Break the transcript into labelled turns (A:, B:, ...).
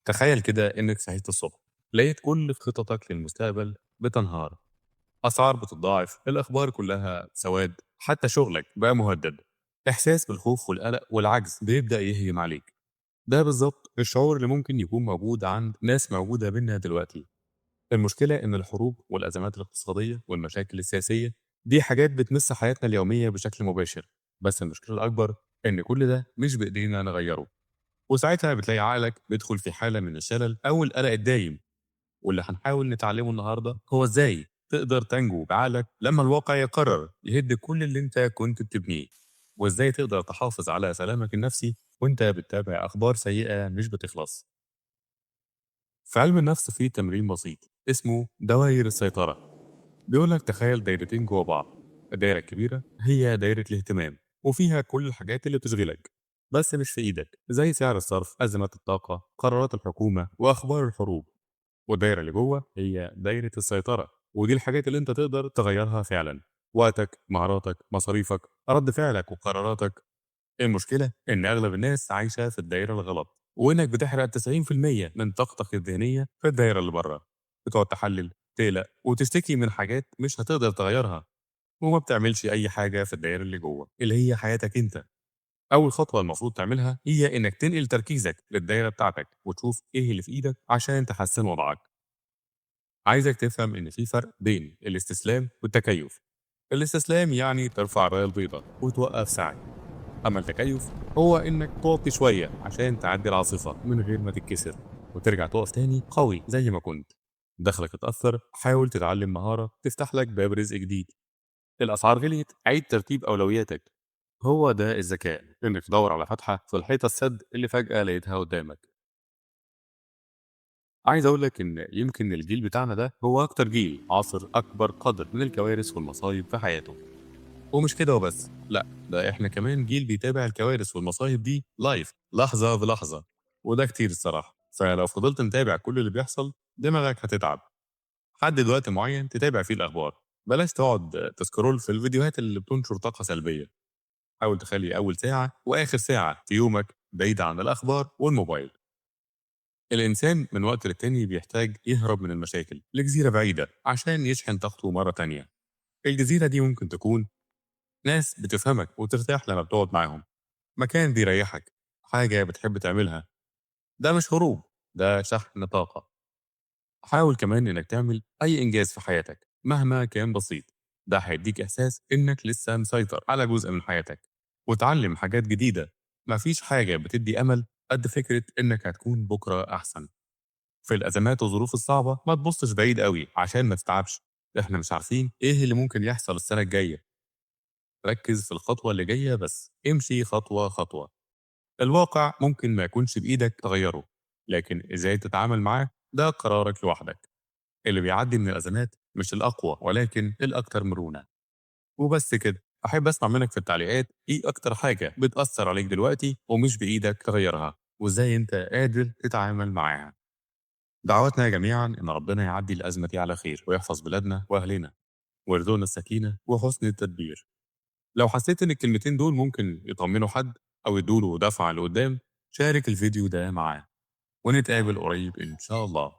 A: تخيل كده إنك صحيت الصبح لقيت كل خططك للمستقبل بتنهار، أسعار بتتضاعف، الأخبار كلها سواد، حتى شغلك بقى مهدد. إحساس بالخوف والقلق والعجز بيبدأ يهجم عليك. ده بالظبط الشعور اللي ممكن يكون موجود عند ناس موجودة بينا دلوقتي. المشكلة إن الحروب والأزمات الاقتصادية والمشاكل السياسية دي حاجات بتمس حياتنا اليومية بشكل مباشر، بس المشكلة الأكبر إن كل ده مش بإيدينا نغيره، وساعتها بتلاقي عقلك بيدخل في حالة من الشلل أو القلق الدايم. واللي هنحاول نتعلمه النهاردة هو إزاي تقدر تنجو بعقلك لما الواقع يقرر يهد كل اللي أنت كنت بتبنيه، وإزاي تقدر تحافظ على سلامك النفسي وأنت بتتابع أخبار سيئة مش بتخلص. في علم النفس في تمرين بسيط اسمه دوائر السيطرة، بيقولك تخيل دايرتين جوا بعض. الدايرة الكبيرة هي دايرة الاهتمام وفيها كل الحاجات اللي بتشغلك بس مش في ايدك، زي سعر الصرف، أزمات الطاقة، قرارات الحكومة، وأخبار الحروب. والدايرة اللي جوه هي دايرة السيطرة، ودي الحاجات اللي انت تقدر تغيرها فعلا: وقتك، مهاراتك، مصاريفك، رد فعلك وقراراتك. المشكلة إن أغلب الناس عايشة في الدايرة الغلط، وإنك بتحرق 90% من طاقتك الذهنية في الدايرة اللي بره. بتقعد تحلل، تقلق، وتشتكي من حاجات مش هتقدر تغيرها، وما بتعملش أي حاجة في الدايرة اللي جوه اللي هي حياتك أنت. أول خطوة المفروض تعملها هي إنك تنقل تركيزك للدايرة بتاعتك وتشوف إيه اللي في إيدك عشان تحسن وضعك. عايزك تفهم إن في فرق بين الاستسلام والتكيف. الاستسلام يعني ترفع الراية البيضاء وتوقف سعي، أما التكيف هو إنك توطي شوية عشان تعدي العاصفة من غير ما تتكسر وترجع تقف تاني قوي زي ما كنت. دخلك اتأثر، حاول تتعلم مهارة تفتح لك باب رزق جديد. الأسعار غليت، عيد ترتيب أولوياتك. هو ده الذكاء، إنك تدور على فتحة في الحيطة السد اللي فجأة لقيتها قدامك. عايز أقول لك إن يمكن الجيل بتاعنا ده هو أكتر جيل عاصر أكبر قدر من الكوارث والمصايب في حياته. ومش كده وبس، لا ده إحنا كمان جيل بيتابع الكوارث والمصايب دي لايف، لحظة بلحظة، وده كتير الصراحة. فلو فضلت متابع كل اللي بيحصل دماغك هتتعب. حدد وقت معين تتابع فيه الأخبار، بلاش تقعد تسكرول في الفيديوهات اللي بتنشر طاقة سلبية. حاول تخلي أول ساعة وآخر ساعة في يومك بعيدة عن الأخبار والموبايل. الإنسان من وقت للتاني بيحتاج يهرب من المشاكل لجزيرة بعيدة عشان يشحن طاقته مرة تانية. الجزيرة دي ممكن تكون ناس بتفهمك وترتاح لما بتقعد معاهم، مكان بيريحك، حاجة بتحب تعملها. ده مش هروب، ده شحن طاقة. حاول كمان إنك تعمل أي إنجاز في حياتك مهما كان بسيط، ده هيديك إحساس إنك لسه مسيطر على جزء من حياتك وتعلم حاجات جديدة. مفيش حاجة بتدي أمل قد فكرة إنك هتكون بكرة أحسن. في الأزمات والظروف الصعبة ما تبصش بعيد قوي عشان ما تتعبش، إحنا مش عارفين إيه اللي ممكن يحصل السنة الجاية. ركز في الخطوة اللي جاية بس، امشي خطوة خطوة. الواقع ممكن ما يكونش بإيدك تغيره، لكن إزاي تتعامل معاه ده قرارك لوحدك. اللي بيعدي من الأزمات مش الأقوى ولكن الأكثر مرونة. وبس كده، أحب أسمع منك في التعليقات إيه أكتر حاجة بتأثر عليك دلوقتي ومش بإيدك تغيرها، وإزاي أنت قادر تتعامل معاها. دعواتنا جميعا إن ربنا يعدي الأزمة دي على خير ويحفظ بلادنا وأهلنا ويرزقنا السكينة وحسن التدبير. لو حسيت إن الكلمتين دول ممكن يطمنوا حد أو يدوله دفعة لقدام، شارك الفيديو ده معاه، ونتقابل قريب إن شاء الله.